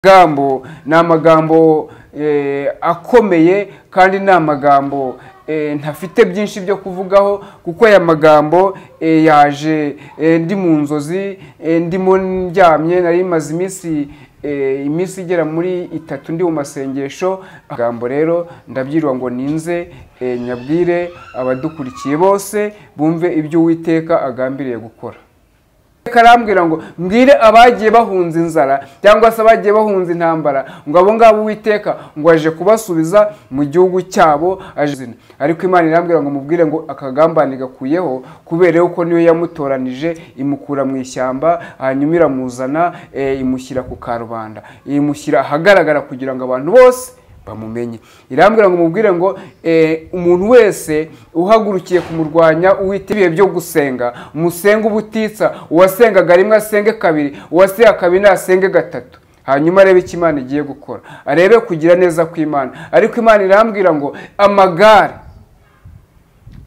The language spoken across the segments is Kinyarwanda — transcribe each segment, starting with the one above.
Magambo ni amagambo akomeye kandi ni amagambo ntafite byinshi byo kuvugaho, kuko aya magambo yaje ndi mu nzozi, ndimo ndyamye. Nari maze iminsi igera muri 3 ndi mu masengesho. Amagambo rero ndabyirwa ngo ninze nyabwire abadukurikiye bose bumve ibyo Uwiteka agambiriye gukora. Karambwira ngo mbwire abagiye bahunze inzara cyangwa se abagiye bahunze intambara, ngo abo ngabo Uwiteka ngo aje kubasubiza mu gihugu cyabo aje. Ariko Imana irambwira ngo mubwire ngo akagambane gakuyeho, kubera yuko niyo yamutoranije imukura mu ishyamba, hanyuma iramuzana imushyira ku karubanda, imushyira ahagaragara kugira ngo abantu bose bamumenye. Irambwira ngo mubwire ngo umuntu wese uhagurukiye kumurwanya Uwiteka ibihe byo gusenga, musenga ubutitsa, uwasengaga rimwe asenge kabiri, uwasenga kabiri nasenge gatatu, hanyuma arebe icyo Imana igiye gukora, arebe kugira neza kw'Imana. Ariko Imana irambwira ngo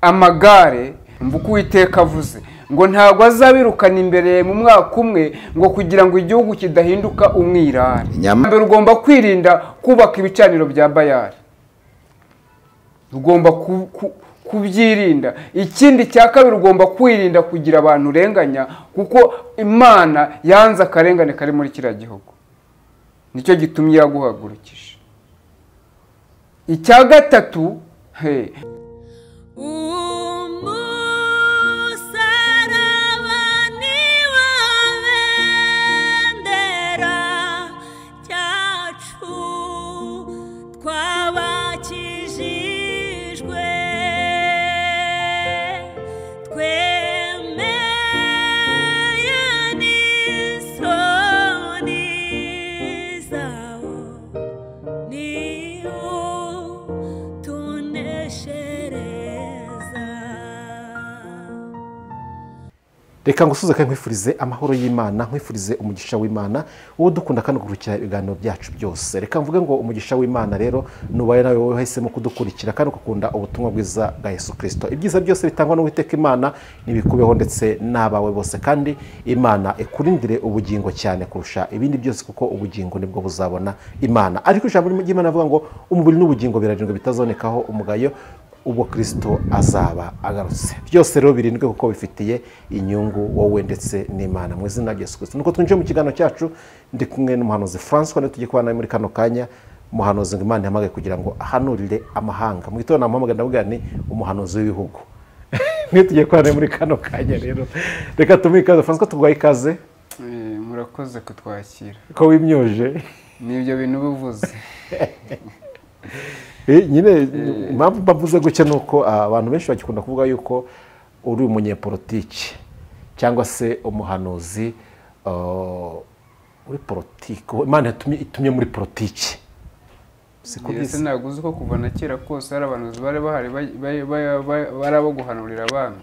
amagare mvuko Uwiteka avuze ngo ntabwo azabirukana imbere mu mwaka umwe, ngo kugira ngo igihugu kidahinduka umwirare. Mbere ugomba kwirinda kubaka ibicaniro bya Bayali, ugomba kubyirinda. Ikindi cya kabiri, ugomba kwirinda kugira abantu urenganya, kuko Imana yanze akarengane kari muri kiriya gihugu, nicyo gitumye yaguhagurukije. Icya gatatu, reka ngusuze kandi nkwifurize amahoro y'Imana, nkwifurize umugisha w'Imana wowe dukunda kandi gukurikira ibiganiro byacu byose. Reka mvuge ngo umugisha w'Imana rero nubaye nawe wowe wahisemo kudukurikira kandi ukakunda ubutumwa bwiza bwa Yesu Kristo. Ibyiza byose bitangwa n'Uwiteka Imana nibikubeho ndetse n'abawe bose, kandi Imana ikurindire ubugingo cyane kurusha ibindi byose, kuko ubugingo nibwo buzabona Imana. Ariko ijambo ry'Imana avuga ngo umubiri n'ubugingo birarindwa bitazonekaho umugayo ubwo Kristo azaba agarutse. Byose rero birindwe kuko bifitiye inyungu wowe ndetse n'Imana mu izina rya Yesu Kristo. Nuko twinjiye mu kiganiro cyacu, ndi kumwe n'umuhanuzi François, tugiye kubana muri kano kanya. Umuhanuzi ngo Imana yahamagaye kugira ngo ahanurire amahanga. Mu gitondo namuhamagaye ndavuga ni umuhanuzi w'ibihugu. Niyo tugiye kubana muri kano kanya rero. Reka tumuhe ikaze François, tuguhaye ikaze. Murakoze kutwakira. Ko wimyoje. Nibyo bintu bivuze. Nyine impamvu mbavuze gutya nuko abantu benshi bagikunda kuvuga yuko uri umunyepolitiki cyangwa se umuhanuzi uri politiki, Imana itumye muri politiki. Siko bise ntabwo uzi ko kuva na kera kose hari abahanuzi bari bahari bari abo guhanurira abami.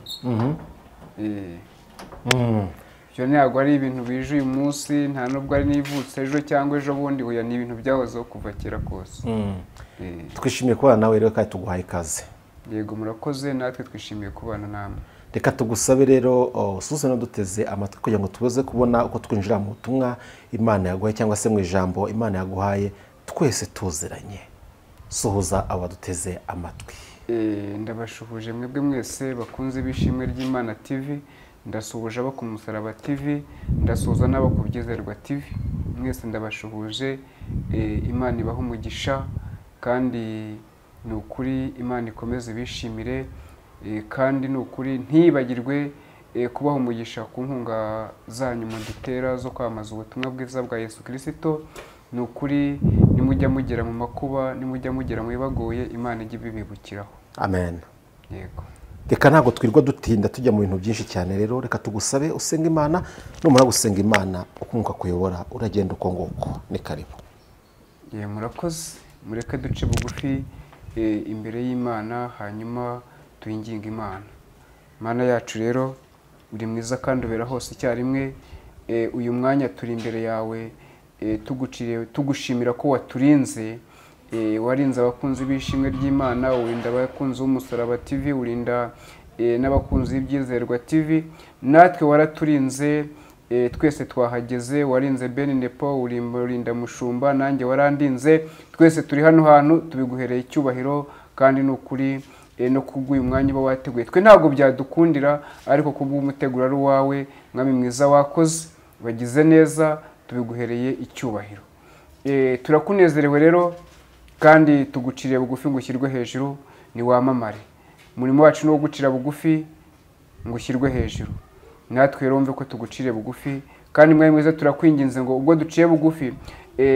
Ibyo ntabwo ari ibintu bije uyu munsi, nta nubwo ari n'ivutse ejo cyangwa ejo bundi, oya ni ibintu byahozeho kuva kera kose. Twishimiye kubana nawe rero kandi tuguhaye ikaze. Yego murakoze, natwe twishimiye kubana namwe. Reka tugusabe rero usuze no duteze amatwi kugira ngo tuze kubona uko twinjira mu butumwa Imana yaguhaye cyangwa se mu ijambo Imana yaguhaye, twese tuziranye. Suhuza abaduteze amatwi. Ndabashuhuje mwebwe mwese bakunze bishimwe ry'Imana TV, ndasuhuje abo ku Musaraba TV, ndasuhuza n'abo ku Byizerwa TV, mwese ndabashuhuje. Imana ibahe umugisha, kandi ni ukuri Imana ikomeze bishimire, kandi ni ukuri ntibagirwe kubaha umugisha ku nkunga zanyu mudutera zo kwamamaza ubutumwa bwiza bwa Yesu Kristo. Ni ukuri nimujya mugera mu makuba, nimujya mugera mu bibagoye, Imana ijye ibibibukiraho. Amen. Yego. Reka ntabwo twirwa dutinda tujya mu bintu byinshi cyane rero, reka tugusabe usenge Imana. Numara gusenga Imana ukumva kuyobora uragenda uko nguko. Ni karibu. Murakoze. Mureke duce bugufi imbere y'Imana, hanyuma tuyinginga Imana. Mana yacu rero uri mwiza kandi ubera hose icyarimwe. Uyu mwanya turi imbere yawe, tuguciriye tugushimira ko waturinze, warinze abakunzi b'ishimwe ry'Imana, urinda abakunzi b'Umusaraba TV, urinda n'abakunzi b'Ibyizerwa TV, natwe waraturinze. Twese twahageze, warinze Ben Nepo, urinda Mushumba, nanjye warandinze, twese turi hano hantu tubiguhereye icyubahiro kandi ni ukuri no kubw'uyu mwanya uba wateguye. Twe ntabwo byadukundira ariko kubw'umuteguro ari uwawe, Mwami mwiza wakoze, wagize neza, tubiguhereye icyubahiro. Turakunezerewe rero kandi tuguciriye bugufi ngo ushyirwe hejuru, ni wamamare. Umurimo wacu ni uwo gucira bugufi ngo ushyirwe hejuru. Natwe rero wumve ko tuguciriye bugufi kandi Mwami mwiza turakwinginze ngo ubwo duciye bugufi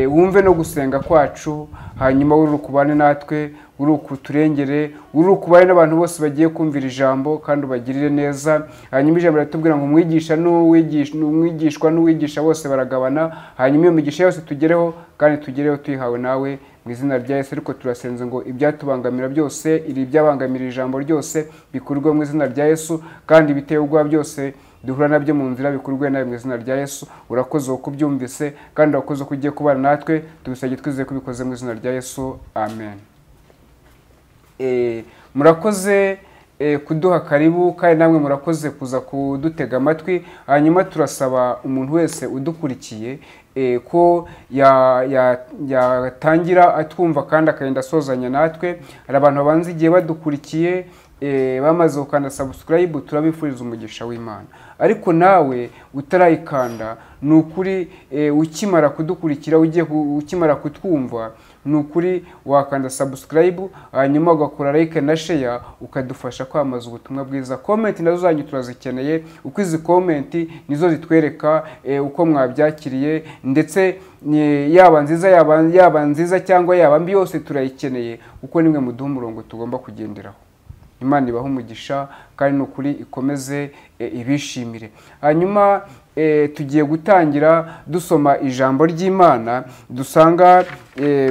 wumve no gusenga kwacu, hanyuma urukubane natwe, urukuturengere, urukubane n'abantu bose bagiye kumvira ijambo kandi ubagirire neza. Hanyuma ijambo riratubwira ngo umwigisha n'umwigishwa n'uwigisha bose baragabana, hanyuma iyo migisha yose tugereho kandi tugereho tuyihawe nawe mu izina rya Yesu. Ariko turasenze ngo ibyatubangamira byose, iri byabangamira ijambo ryose bikurwe mu izina rya Yesu, kandi biteye ubwoba byose duhura nabyo mu nzira bikurwe nawe mu izina rya Yesu. Urakoze uko ubyumvise kandi urakoze uko ugiye kubana natwe, tubisabye twizeye ko ubikoze mu izina rya Yesu, amen. Murakoze kuduha karibu kandi namwe murakoze kuza kudutega amatwi. Hanyuma turasaba umuntu wese udukurikiye ko yatangira atwumva kandi akagenda asozanya natwe. Hari abantu babanza igihe badukurikiye bamaze gukanda subscribe, turabifuriza umugisha w'Imana. Ariko nawe utarayikanda, ni ukuri ukimara kudukurikira, ugiye ukimara kutwumva, ni ukuri wakanda subscribe hanyuma ugakora like na share, ukadufasha kwamaza ubutumwa bwiza. Comment nazo zanyu turazikeneye, uko izi comment nizo zitwereka uko mwabyakiriye, ndetse yaba nziza yaba nziza cyangwa yaba mbi yose turayikeneye, kuko nimwe muduha umurongo tugomba kugenderaho. Imana ibahe umugisha kandi ni ukuri ikomeze ibishimire. Hanyuma tugiye gutangira dusoma ijambo ry'Imana dusanga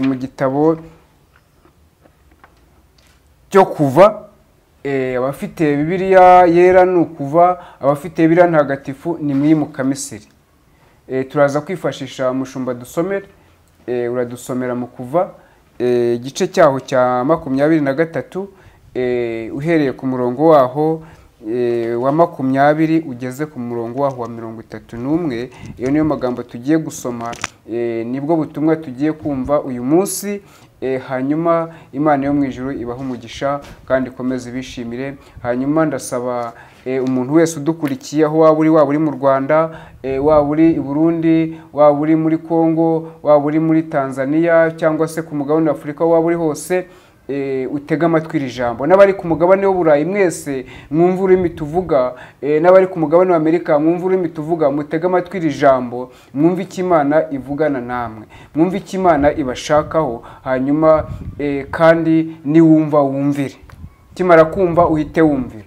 mu gitabo cyo Kuva. Abafite Bibiliya yera ni Ukuva, abafite Bibiliya ntagatifu ni Mwimuka Misiri. Turaza kwifashisha Mushumba dusomere, uradusomera mu Kuva igice cyaho cya 23, uhereye ku murongo waho wa 20 ugeze ku murongo waho wa 31. Iyo niyo magambo tugiye gusoma, nibwo butumwa tugiye kumva uyu munsi. Hanyuma Imana yo mu ijuru ibahe umugisha kandi ikomeze ibishimire. Hanyuma ndasaba umuntu wese udukurikiye, aho waba uri, waba uri mu Rwanda, waba uri i Burundi, waba uri muri Kongo, waba uri muri Tanzania cyangwa se ku mugabane wa Afurika, waba uri hose, utega amatwi iri jambo. N'abari ku mugabane w'Uburayi mwese mwumva ururimi tuvuga, n'abari ku mugabane wa Amerika mwumva ururimi tuvuga, mutega amatwi iri jambo, mwumve icyo Imana ivugana namwe, mwumve icyo Imana ibashakaho. Hanyuma kandi niwumva wumvire, kimara kumva uhite wumvira.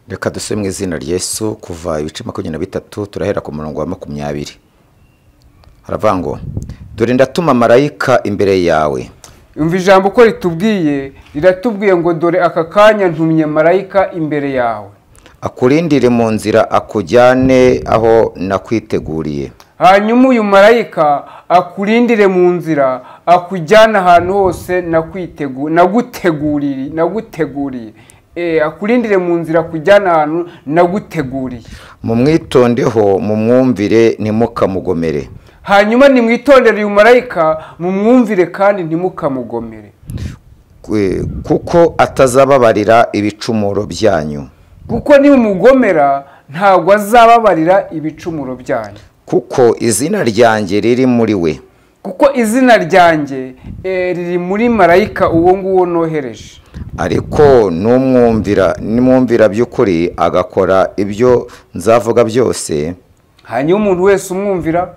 Reka dusome mu izina rya Yesu. Kuva ibice 23 turahera ku murongo wa 20. Haravuga ngo dore ndatuma marayika imbere yawe. Umva ijambo ko ritubwiye, riratubwiye ngo dore aka kanya ntumye marayika imbere yawe, akurindire mu nzira akujyane aho nakwiteguriye. Hanyuma uyu marayika akurindire mu nzira akujyane ahantu hose naguteguriye. Akurindire mu nzira akujyane ahantu naguteguriye. Mumwitondeho mumwumvire ntimukamugomere. Hanyuma nimwitondere uyu marayika mumwumvire kandi ntimukamugomere, kuko atazababarira ibicumuro byanyu. Kuko nimumugomera ntabwo azababarira ibicumuro byanyu. Kuko izina ryanjye riri muri we. Kuko izina ryanjye riri muri marayika uwo nguwo nohereje. Ariko nimwumvira by'ukuri agakora ibyo nzavuga byose. Hanyuma umuntu wese umwumvira,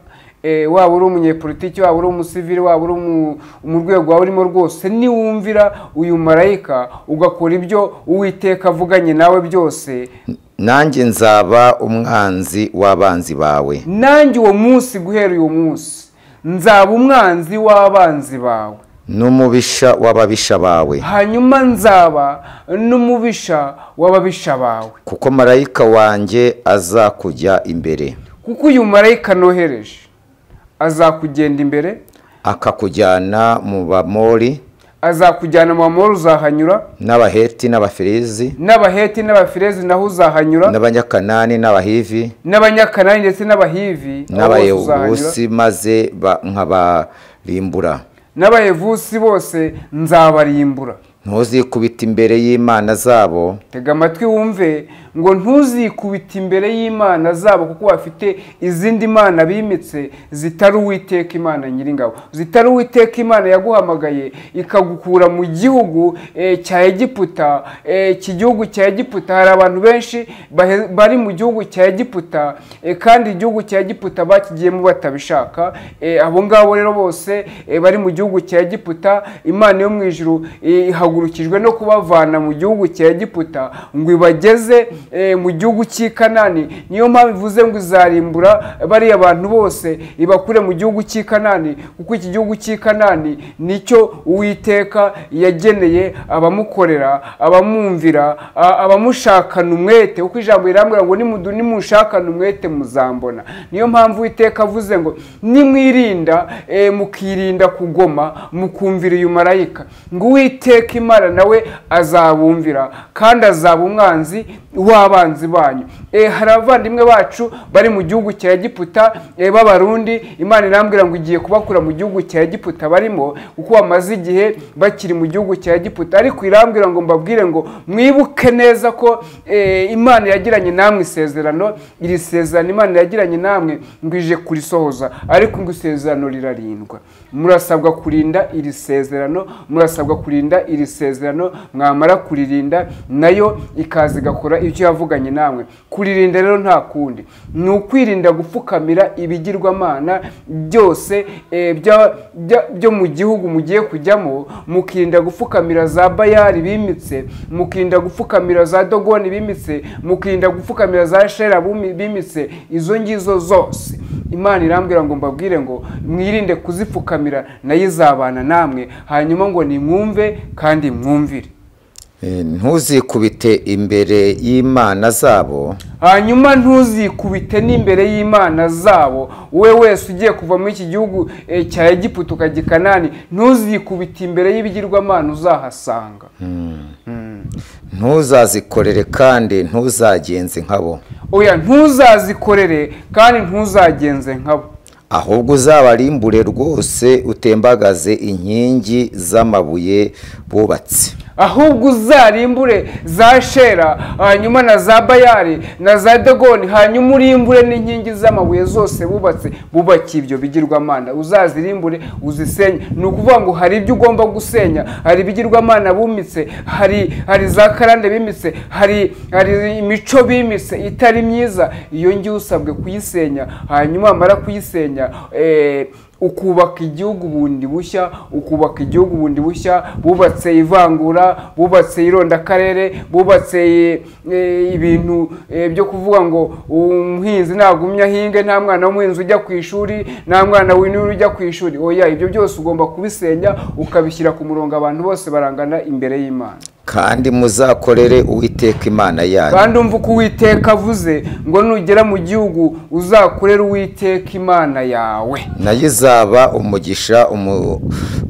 waba uri umunyepolitiki, waba uri umusivili, waba uri mu rwego waba urimo rwose, niwumvira uyu marayika ugakora ibyo Uwiteka avuganye nawe byose, nanjye nzaba umwanzi w'abanzi bawe. Nanjye uwo munsi, guhera uyu munsi, nzaba umwanzi w'abanzi bawe, n'umubisha w'ababisha bawe. Hanyuma nzaba n'umubisha w'ababisha bawe. Kuko marayika wanjye azakujya imbere. Kuko uyu marayika nohereje azakugenda imbere, akakujyana mu Bamori, Azakujyana mu Bamori uzahanyura, n'Abaheti n'Abaferizi, n'Abaheti n'Abaferizi naho uzahanyura, n'Abanyakanani n'Abahivi, n'Abanyakanani ndetse n'Abahivi, n'Abayebusi, maze nkabarimbura. N'Abayebusi bose nzabarimbura. Ntuzikubita imbere y'Imana zabo. Tega amatwi wumve ngo ntuzikubita imbere y'Imana zabo, kuko bafite izindi mana bimitse zitari Uwiteka Imana Nyiringabo, zitari Uwiteka Imana yaguhamagaye ikagukura mu gihugu cya Egiputa. Iki gihugu cya Egiputa hari abantu benshi bari mu gihugu cya Egiputa, kandi igihugu cya Egiputa bakigiyemo batabishaka. Abo ngabo rero bose bari mu gihugu cya Egiputa, Imana yo mu ijuru ihagurukijwe no kubavana mu gihugu cya Egiputa ngo ibageze mu gihugu cy'i Kanani. Niyo mpamvu ivuze ngo izarimbura bariya abantu bose ibakure mu gihugu cy'i Kanani, kuko iki gihugu cy'i Kanani nicyo Uwiteka yageneye abamukorera, abamwumvira, abamushakana umwete, kuko ijambo rirambwira ngo nimushakana umwete muzambona. Niyo mpamvu Uwiteka avuze ngo nimwirinda, mukirinda kugoma, mukumvira uyu marayika, ngo Uwiteka Imana nawe azabumvira kandi azaba umwanzi w'abanzi banyu. Hari abavandimwe bacu bari mu gihugu cya Egiputa b'Abarundi, Imana irambwira ngo igiye kubakura mu gihugu cya Egiputa barimo, kuko bamaze igihe bakiri mu gihugu cya Egiputa. Ariko irambwira ngo mbabwire ngo mwibuke neza ko Imana yagiranye namwe isezerano. Iri sezerano Imana yagiranye namwe ngo ije kurisohoza, ariko ngo isezerano rirarindwa. Murasabwa kurinda iri sezerano, murasabwa kurinda iri sezerano. Mwamara kuririnda nayo ikaza igakora icyo yavuganye namwe. Kuririnda rero nta kundi, ni ukwirinda gupfukamira ibigirwamana byose byo mu gihugu mugiye kujyamo, mukirinda gupfukamira za Bayali bimitse, mukirinda gupfukamira za Dogoni bimitse, mukirinda gupfukamira za Shera bimitse. Izo ngizo zose Imana irambwira ngo mbabwire ngo mwirinde kuzipfukamira, nayo izabana namwe. Hanyuma ngo nimwumve kandi mwumvire. Ntuzikubite imbere y'Imana zabo. Hanyuma ntuzikubite n'imbere y'Imana zabo. Wowe wese ugiye kuva muri iki gihugu cya Egiputa ukajya i Kanani, ntuzikubite imbere y'ibigirwamana uzahasanga. Ntuzazikorere kandi ntuzagenze nkabo. Oya, ntuzazikorere kandi ntuzagenze nkabo. Ahubwo uzabarimbure rwose, utembagaze inkingi z'amabuye bubatse. Ahubwo uzarimbure za Shera, hanyuma na za Bayali na za Dagoni, hanyuma urimbure n'inkingi z'amabuye zose bubatse, bubakiye ibyo bigirwamana. Uzazirimbure uzisenye. Ni ukuvuga ngo hari ibyo ugomba gusenya, hari ibigirwamana bumitse, hari za karande bimitse, hari imico bimitse itari myiza. Iyo ngiyo usabwe kuyisenya, hanyuma wamara kuyisenya ukubaka igihugu bundi bushya, ukubaka igihugu bundi bushya. Bubatse ivangura, bubatse irondakarere, bubatse ibintu byo kuvuga ngo umuhinzi nagumya ahinge, nta mwana w'umuhinzi ujya ku ishuri, nta mwana w'inuru ujya ku ishuri. Oya, ibyo byose ugomba kubisenya ukabishyira ku murongo, abantu bose barangana imbere y'Imana. Kandi muzakorere Uwiteka Imana yanyu. Kandi umva uko Uwiteka avuze ngo nugera mu gihugu uzakorere Uwiteka Imana yawe, nayo izaba umugisha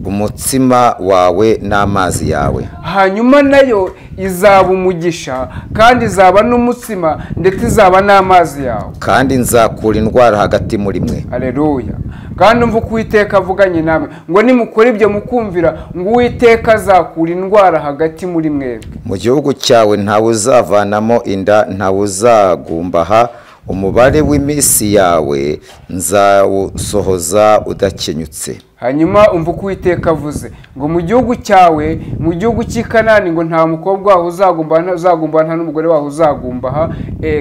umutsima wawe n'amazi yawe. Hanyuma nayo izaba umugisha kandi izaba n'umutsima ndetse izaba n'amazi yawe. Kandi nzakura indwara hagati muri mwe. Haleluya. Kandi umva uko Uwiteka avuganye namwe ngo nimukora ibyo mukumvira, ngo Uwiteka azakura indwara hagati muri mwebwe. Mu gihugu cyawe ntawe uzavanamo inda, ntawe uzagumbaha. Umubare w'iminsi yawe nzawusohoza udakenyutse. Hanyuma umva uko Uwiteka avuze ngo mu gihugu cyawe, mu gihugu cy'i Kanani, ngo nta mukobwa waho uzagumbaha, nta n'umugore waho uzagumbaha,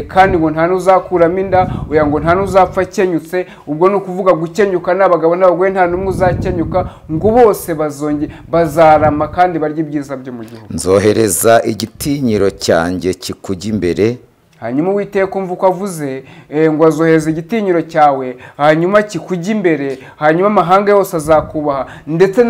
kandi ngo nta n'uzakuramo inda, oya ngo nta n'uzapfa akenyutse. Ubwo ni ukuvuga gukenyuka n'abagabo n'abagore nta n'umwe uzakenyuka, ngo bose bazarama kandi barye ibyiza byo mu gihugu. Nzohereza igitinyiro cyanjye kikujya imbere. Hanyuma Uwiteka umva uko avuze ngo azohereza igitinyiro cyawe, hanyuma kikujya imbere, hanyuma amahanga yose azakubaha, ndetse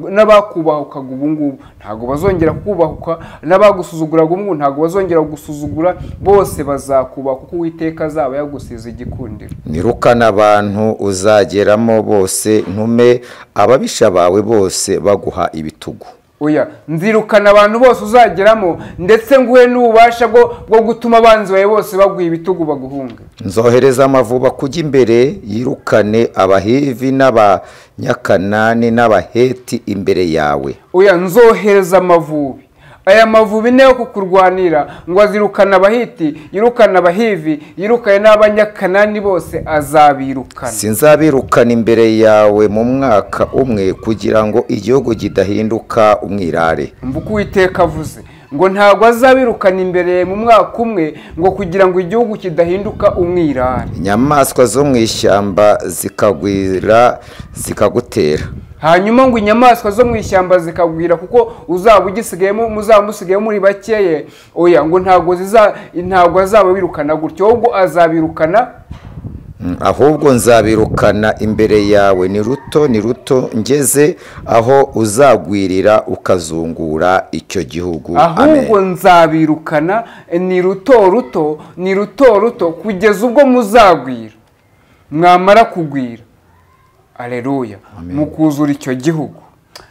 n'abakubahukaga ubu ngubu ntabwo bazongera kukubahuka, n'abagusuzuguraga ubu ngubu ntabwo bazongera kugusuzugura, bose bazakubaha kuko Uwiteka azaba yagusize igikundiro. Nirukana abantu uzageramo bose, ntume ababisha bawe bose baguha ibitugu. Oya, nzirukana abantu bose uzageramo, ndetse nguhe n'ububasha bwo gutuma abanzi bawe bose baguha ibitugu baguhunga. Nzohereza amavuba kujya imbere, yirukane Abahivi n'Abanyakanani n'Abaheti imbere yawe. Oya, nzohereza amavubi. Aya mavubi niyo kukurwanira, ngo azirukana Abahiti, yirukana Abahivi, yirukane n'Abanyakanani bose azabirukana. Sinzabirukana imbere yawe mu mwaka umwe, kugira ngo igihugu kidahinduka umwirare. Mvuko Uwiteka avuze ngo ntabwo azabirukana imbere mu mwaka umwe, ngo kugira ngo igihugu kidahinduka umwirare. Inyamaswa zo mu ishyamba zikagwira zikagutera. Hanyuma ngo inyamaswa zo mu ishyamba zikagwira, kuko uzaba ugisigayemo, muzaba musigayemo muri bakeye. Oya, ngo ntabwo azaba birukana gutyo, ahubwo azabirukana. Ahubwo nzabirukana imbere yawe ni ruto ni ruto, ngeze aho uzagwirira ukazungura icyo gihugu. Ahubwo nzabirukana ni ruto ruto ni ruto ruto, kugeza ubwo muzagwira. Mwamara kugwira, aleluya, mukuzura icyo gihugu.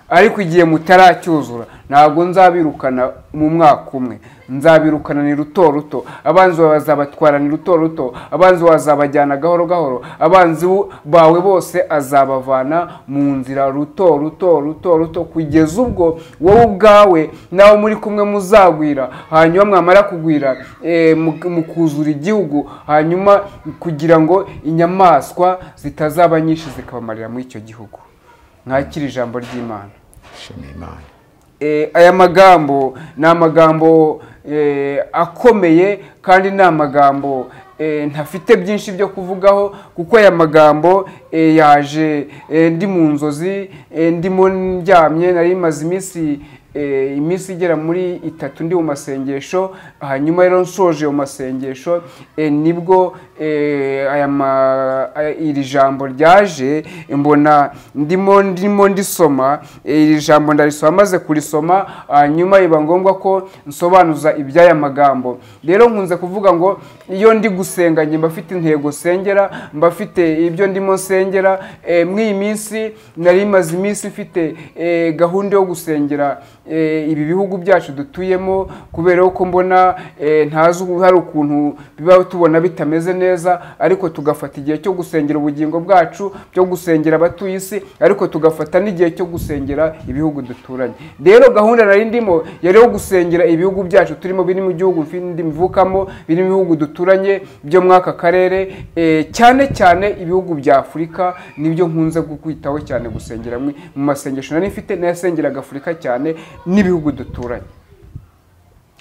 Ariko igihe mutaracyuzura ntabwo nzabirukana mu mwaka umwe, nzabirukana ni ruto ruto. Abanzi bawe bazabatwara ni ruto ruto, abanzi bazabajyana gahoro gahoro, abanzi bawe bose azabavana mu nzira ruto ruto ruto ruto, kugeza ubwo wowe ubwawe nawe muri kumwe muzagwira. Hanyuma mwamara kugwira mukuzura igihugu, hanyuma kugira ngo inyamaswa zitazaba nyinshi zikabamarira muri icyo gihugu. Mwakira ijambo ry'Imana. Aya magambo ni amagambo akomeye, kandi ni amagambo ntafite byinshi byo kuvugaho, kuko aya magambo yaje ndi mu nzozi, ndimo ndyamye, nari maze iminsi igera muri 3 ndi mu masengesho. Hanyuma rero nsoje mu masengesho nibwo iri jambo ryaje, mbona ndimo ndisoma iri jambo, ndarisoma maze kurisoma, hanyuma iba ngombwa ko nsobanuza iby'aya magambo. Rero nkunze kuvuga ngo iyo ndi gusenga njye mbafite intego sengera, mbafite ibyo ndimo nsengera. Mw'iyi minsi nari maze iminsi mfite gahunda yo gusengera ibi bihugu byacu dutuyemo, kubera ko mbona ntazi hari ukuntu biba tubona bitameze neza, ariko tugafata igihe cyo gusengera ubugingo bwacu, cyo gusengera abatuye isi, ariko tugafata n'igihe cyo gusengera ibihugu duturanye. Rero gahunda nari ndimo yari yo gusengera ibihugu byacu turimo, biri mu gihugu mvukamo, biri mu bihugu duturanye byo mwaka karere, cyane cyane ibihugu bya Afurika nibyo nkunze kwitaho cyane gusengera mu masengesho nari mfite, nayasengeraga Afurika cyane n'ibihugu duturanye.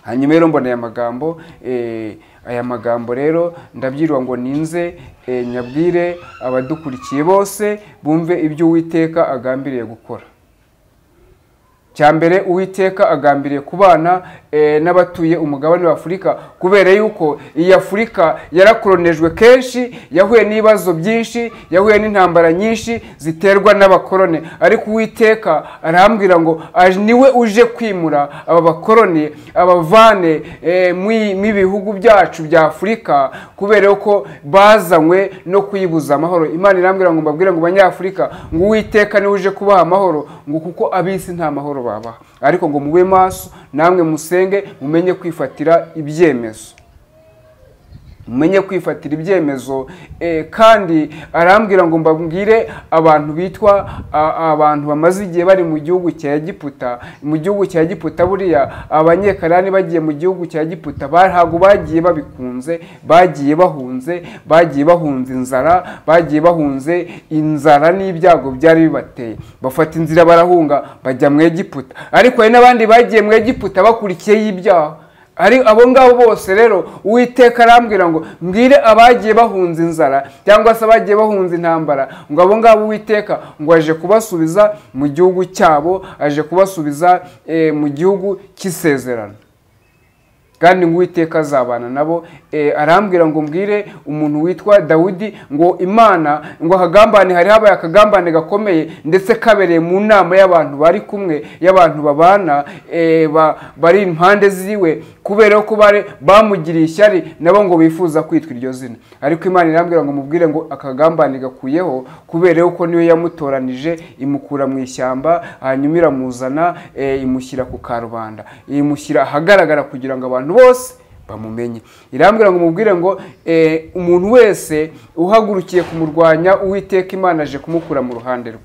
Hanyuma rero mbona aya magambo rero ndabyirwa ngo ninze nyabwire abadukurikiye bose bumve ibyo Uwiteka agambiriye gukora. Cyambere, Uwiteka agambiriye kubana n'abatuye umugabane wa Afurika, kubera yuko iyi Afurika yarakoronejwe kenshi, yahuye n'ibibazo byinshi, yahuye n'intambara nyinshi ziterwa n'abakorone. Ariko Uwiteka arambwira ngo niwe uje kwimura aba bakorone, abavane mu bihugu byacu bya Afurika, kubera yuko bazanywe no kuyibuza amahoro. Imana irambwira ngo mbabwire ngo Banyafurika, ngo Uwiteka niwe uje kubaha amahoro, ngo kuko abisi nta mahoro babaha. Ariko ngo mube maso, namwe musenge, mumenye kwifatira ibyemezo. Mumenye kwifatira ibyemezo. Kandi arambwira ngo mbabwire abantu bitwa abantu bamaze igihe bari mu gihugu cya Egiputa. Mu gihugu cya Egiputa buriya Abanyekanani bagiye mu gihugu cya Egiputa ntabwo bagiye babikunze, bagiye bahunze, bagiye bahunze inzara, bagiye bahunze inzara n'ibyago byari bibateye, bafata inzira barahunga bajya mu Egiputa. Ariko hari n'abandi bagiye mu Egiputa bakurikiye y'ibyaha. Ari abo ngabo bose rero Uwiteka arambwira ngo mbwire abagiye bahunze inzara cyangwa se abagiye bahunze intambara, ngo abo ngabo Uwiteka ngo aje kubasubiza mu gihugu cyabo, aje kubasubiza mu gihugu cy'isezerano. Kandi ngo Uwiteka azabana nabo. Arambwira ngo mbwire umuntu witwa Dawidi ngo Imana ngo akagambane, hari habaye akagambane gakomeye ndetse kabereye mu nama y'abantu bari kumwe, y'abantu babana, bari impande ziwe, kubera ko bare bamugiriye ishyari nabo ngo bifuza kwitwa iryo zina. Ariko Imana irambwira ngo mubwire ngo akagambane gakuyeho, kubera ko niyo yamutoranije imukura mu ishyamba, hanyuma iramuzana, imushyira ku karubanda, imushyira ahagaragara kugira ngo abantu bose bamumenye. Irambwira ngo mubwire ngo umuntu wese uhagurukiye kumurwanya, Uwiteka Imana aje kumukura mu ruhande rwe.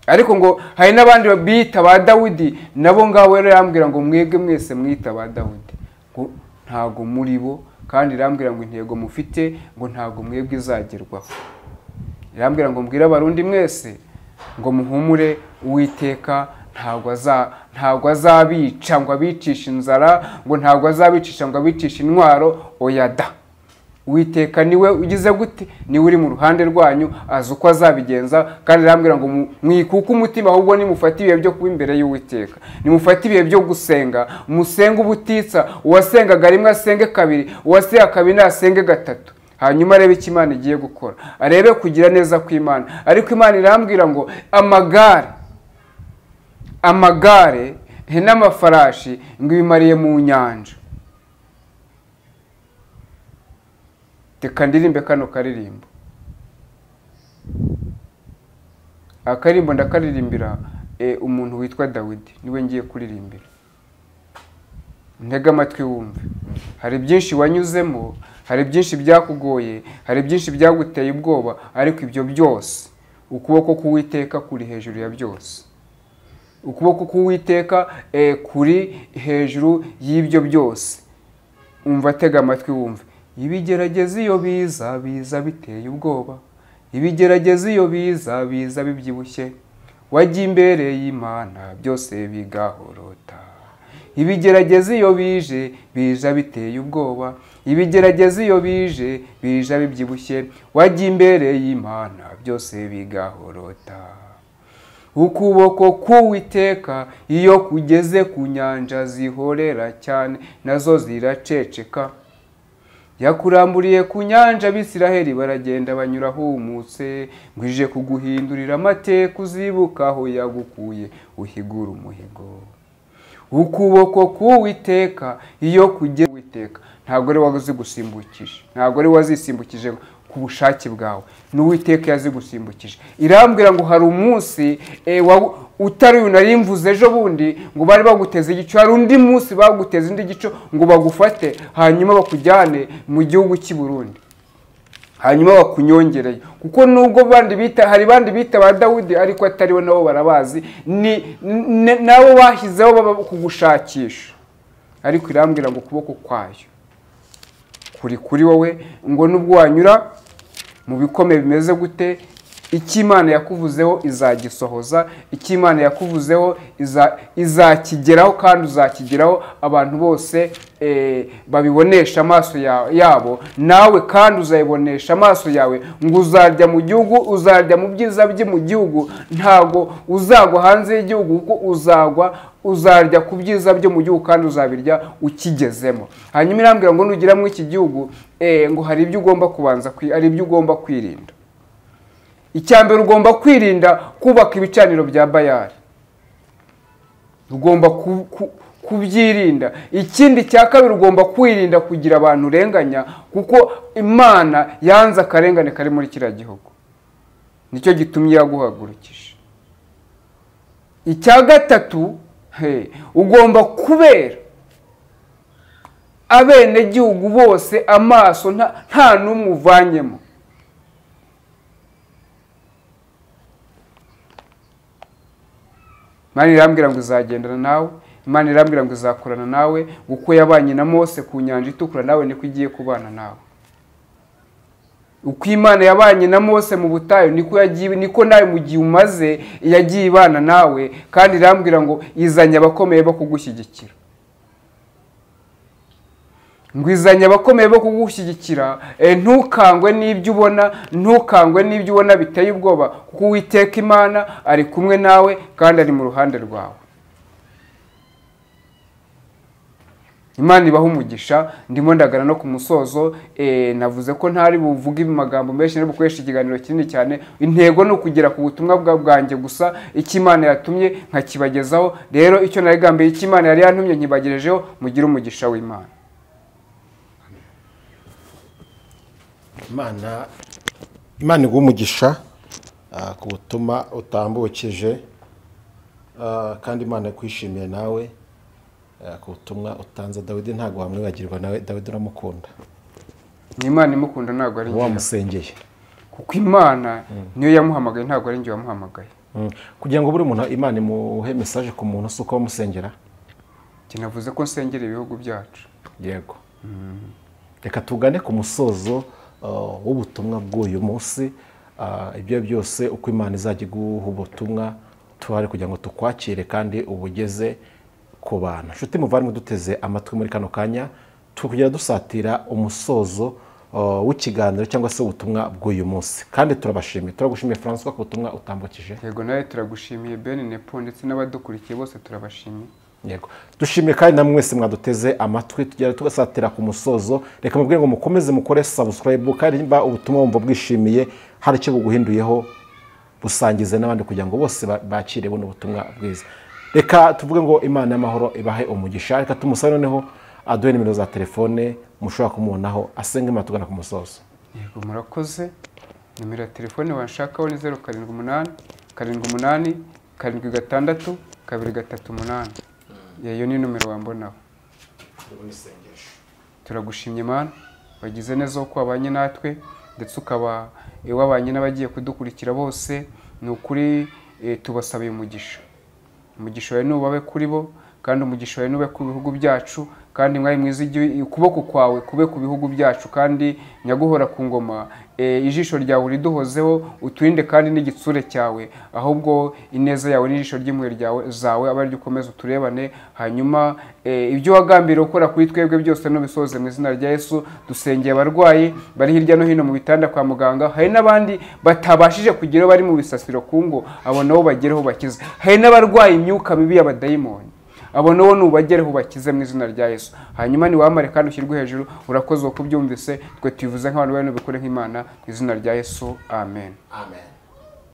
Ariko ngo hari n'abandi bita ba Dawidi nabo ngabo, rero irambwira ngo mwebwe mwese mwita ba Dawidi ngo ntago muri bo, kandi irambwira ngo intego mufite ngo ntago mwebwe izagerwaho. Irambwira ngo mbwire Abarundi mwese ngo muhumure, Uwiteka ntabwo azabica ngo abicishe inzara, ngo ntabwo azabicisha ngo abicishe intwaro, oya da. Uwiteka niwe ugize gute, niwe uri mu ruhande rwanyu, azi uko azabigenza. Kandi irambwira ngo mwikuke umutima, ahubwo nimufate ibihe byo kuba imbere y'Uwiteka, nimufate ibihe byo gusenga, musenge ubutitsa. Uwasengaga rimwe asenge kabiri, uwasenga kabiri nasenge gatatu, hanyuma arebe icyo Imana igiye gukora, arebe kugira neza kw'Imana. Ariko Imana irambwira ngo amagare n'amafarashi ngo ibimariye mu nyanja. Reka ndirimbe kano karirimbo. Akaririmbo ndakaririmbira umuntu witwa Dawidi, niwe ngiye kuririmbira. Ntega amatwi wumve. Hari byinshi wanyuzemo, hari byinshi byakugoye, hari byinshi byaguteye ubwoba, ariko ibyo byose ukuboko k'Uwiteka kuri hejuru ya byose. Ukuboko k'Uwiteka kuri hejuru y'ibyo byose. Umva, tega amatwi wumve. Ibigerageza iyo biza biza biteye ubwoba, ibigerageza iyo biza biza bibyibushye, wajya imbere y'Imana byose bigahorota. Ibigerageza iyo bije biza biteye ubwoba, ibigerageza iyo bije biza bibyibushye, wajya imbere y'Imana byose bigahorota. Ukuboko k'Uwiteka iyo kugeze ku nyanja zihorera cyane, nazo ziraceceka. Yakuramburiye ku nyanja, Abisiraheli baragenda banyura humutse, ngwije kuguhindurira amateka uzibuka aho yagukuye uhigura umuhigo. Ukuboko k'Uwiteka iyo kugeze, Uwiteka ntabwo ari wazigusimbukije, ntabwo ari wazisimbukije ku bushake bwawe, n'Uwiteka yazigusimbukije. Irambwira ngo hari umunsi utari uyu nari mvuze ejo bundi ngo bari baguteze igico, hari undi munsi baguteze indi gico ngo bagufate hanyuma bakujyane mu gihugu cy'i Burundi, hanyuma bakunyongereyo. Kuko nubwo bandi bita, hari bandi bita ba Dawidi ariko atari we, nabo barabazi, ni nabo bashyizeho baba kugushakisha. Ariko irambwira ngo ukuboko kwayo kuri kuri wowe, ngo nubwo wanyura mu bikomeye bimeze gute, icyo Imana yakuvuzeho izagisohoza, icyo Imana yakuvuzeho izakigeraho, kandi uzakigeraho abantu bose babibonesha amaso yabo, nawe kandi uzayibonesha amaso yawe. Ngo uzarya mu gihugu, uzarya mu byiza bye mu gihugu, ntago uzagwa hanze y'igihugu, kuko uzagwa uzarya ku byiza byo mu gihugu kandi uzabirya ukigezemo. Hanyuma irambwira ngo nugira mu iki gihugu ngo hari ibyo ugomba kubanza, hari ibyo ugomba kwirinda. Icyambere ugomba kwirinda kubaka ibicaniro bya Bayali, ugomba kubyirinda. Ikindi cya kabiri ugomba kwirinda kugira abantu urenganya, kuko Imana yanze akarengane kari muri kiriya gihugu, nicyo gitumye yaguhagurukije. Icya gatatu, ugomba kubera abenegihugu bose amaso nta n'umwe uvanyemo. Imana irambwira ngo izagendana nawe, Imana irambwira ngo izakorana nawe, uko yabanye na Mose ku nyanja itukura nawe niko igiye kubana nawe. Uko Imana yabanye na Mose mu butayu niko yagiye, niko nawe mu gihe umaze yagiye ibana nawe, kandi irambwira ngo izanye abakomeye bo kugushyigikira. Ngo izanye abakomeye bo kugushyigikira, ntukangwe n'ibyo ubona, ntukangwe n'ibyo ubona biteye ubwoba, kuko Uwiteka Imana ari kumwe nawe kandi ari mu ruhande rwawe. Imana ibaha umugisha. Ndimo ndagana no ku musozo. Navuze ko ntari buvuge amagambo menshi, ntari bukoresha ikiganiro kinini cyane. Intego ni ukugera ku butumwa bwanjye gusa, icyo Imana yatumye nkakibagezaho. Rero icyo narigambiye, icyo Imana yari yantumye nkibagejejeho. Mugire umugisha w'Imana. Imana iguhe umugisha ku butumwa utambukije, kandi Imana ikwishimiye nawe ku butumwa utanze. Dawidi ntabwo wamwibagirwa, nawe Dawidi uramukunda. Ni Imana imukunda, ntabwo ari njye wamusengeye, kuko Imana niyo yamuhamagaye, ntabwo ari njye wamuhamagaye. Kugira ngo buri muntu Imana imuhe message ku muntu, si uko wamusengera. Njye navuze ko nsengera ibihugu byacu. Yego. Reka tugane ku musozo w'ubutumwa bw'uyu munsi. Ibyo byose uko Imana izajya iguha ubutumwa tuhari kugira ngo tukwakire kandi ubugeze ku bantu. Nshuti muvandimwe duteze amatwi muri kano kanya, tukugera dusatira umusozo w'ikiganiro cyangwa se ubutumwa bw'uyu munsi, kandi turabashimiye. Turagushimiye François ku butumwa utambukije. Yego, nawe turagushimiye Ben Nepo, ndetse n'abadukurikiye bose turabashimiye. Yego, dushimiye kandi namwe mwese mwaduteze amatwi tugera tugasatira ku musozo. Reka mubwire ngo mukomeze mukore subscribe, kandi nimba ubutumwa wumva bwishimiye hari icyo buguhinduyeho, busangize n'abandi kugira ngo bose bakire buno butumwa bwiza. Reka tuvuge ngo Imana y'amahoro ibahe umugisha. Reka tumusabe noneho aduhe nimero za telefone mushobora kumubonaho, asenge Imana tugana ku musozo. Yego, murakoze. Nimero ya telefone wanshakaho ni 078 78 76 238. Iyo ni nomero wambonaho. Turagushimye Imana, wagize neza ko wabanye natwe, ndetse ukaba wabanye n'abagiye kudukurikira bose. Ni ukuri tubasabiye umugisha. Umugisha wawe nubabe kuri bo, kandi umugisha wawe nube ku bihugu byacu, kandi mwari mwiza ukuboko kwawe kube ku bihugu byacu, kandi nyaguhora ku ngoma ijisho ryawe uriduhozeho, uturinde kandi n'igitsure cyawe, ahubwo ineza yawe n'ijisho ry'impuhwe ryawe zawe abe ariryo ukomeza uturebane. Hanyuma ibyo wagambiriye gukora kuri twebwe byose nubisohoze mu izina rya Yesu. Dusengeye abarwayi bari hirya no hino mu bitanda kwa muganga, hari n'abandi batabashije kugeraho bari mu bisasiro ku ngo, abo nabo bagereho bakize. Hari n'abarwaye imyuka mibi y'abadayimoni, abo nabo nubagereho bakize mu izina rya Yesu. Hanyuma niwamare kandi ushyirwe hejuru. Urakoze uko ubyumvise, twe tubivuze nk'abantu bari bikore nk'Imana mu izina rya Yesu. Amen. Amen.